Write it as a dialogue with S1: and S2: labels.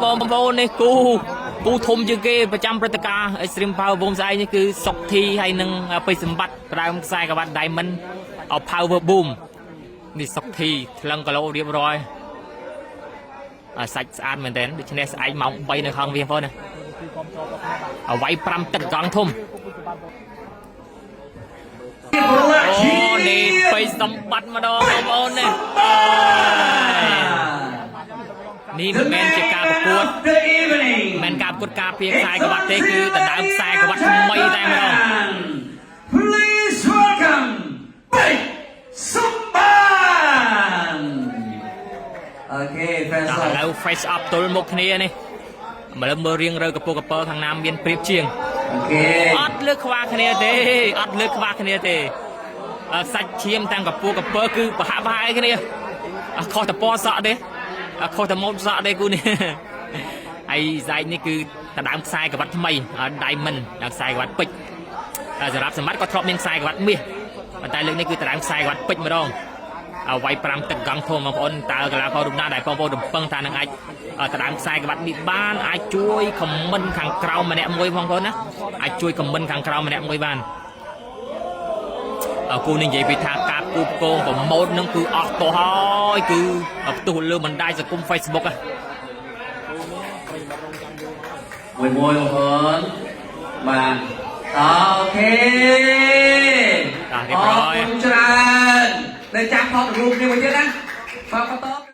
S1: បងប្អូននេះគូគូធំជាងគេប្រចាំព្រឹត្តិការណ៍ Extreme Power Boom ស្អែកនេះគឺសុកធីហើយនឹងពេជ្រសម្បត្តិផ្ដើមខ្សែក្រវ៉ាត់ Diamond Power Boom នេះសុកធីថ្លឹងគីឡូរៀបរយអាសាច់ស្អាតមែនតើដូច្នេះស្អែកម៉ោង3នៅខាងវាបងប្អូនណាអ្វី5ទឹកកង់ធំអូនេះពេជ្រសម្បត្តិម្ដងបងប្អូននេះនេះមិនមែនជាការប្រកួត
S2: The evening.
S1: មិនមែនការប្រកួតការពារខ្សែក្រវ៉ាត់ទេគឺដណ្ដើមខ្សែក្រវ៉ាត់ថ្មីតែម្ដង
S2: Please welcome Big Sumban. Okay, first
S1: តោះឥ
S2: off.
S1: ឡូវ face up ទល់មុខគ្នានេះមើលមើលរៀងរើកពកកពើខាងណាមានព្រៀបជាង
S2: Okay.
S1: អត់លើកខ្វះគ្នាទេអត់លើកខ្វះគ្នាទេអឺសាច់ឈាមទាំងកពស់កពើគឺប្រហាក់ប្រហែលគ្នាអត់ខុសតែពណ៌សក់ទេអត់ខុសតែម៉ូតសក់ទេគូនេះ ហើយស្អែកនេះគឺដណ្ដើមខ្សែក្រវ៉ាត់ថ្មី Diamond ដល់ខ្សែក្រវ៉ាត់ពេជ្រតែសម្រាប់សម្បត្តិក៏ធ្លាប់មានខ្សែក្រវ៉ាត់មាសប៉ុន្តែលើកនេះគឺដណ្ដើមខ្សែក្រវ៉ាត់ពេជ្រម្ដងអ្វី5ទឹកកង់ធំបងប្អូនតើកីឡាកររូបណាដែលបងប្អូនរំពឹងថានឹងអាចដណ្ដើមខ្សែក្រវ៉ាត់នេះបានអាចជួយ comment ខាងក្រោមម្នាក់មួយបងប្អូនណាអាចជួយ comment ខាងក្រោមម្នាក់មួយបានអើគូនេះនិយាយពីថាការគូផ្គង promote នឹងគឺអស់តោះហើយគឺផ្ទុះលើបណ្ដាញសង្គម Facebook ហ៎
S2: មួយមួយបងប្អូនបាទ okay
S1: តោះរៀបរយ
S2: អរគុណច្រើននៅចាំថតរូបនេះមួយទៀតណាបាទបន្ត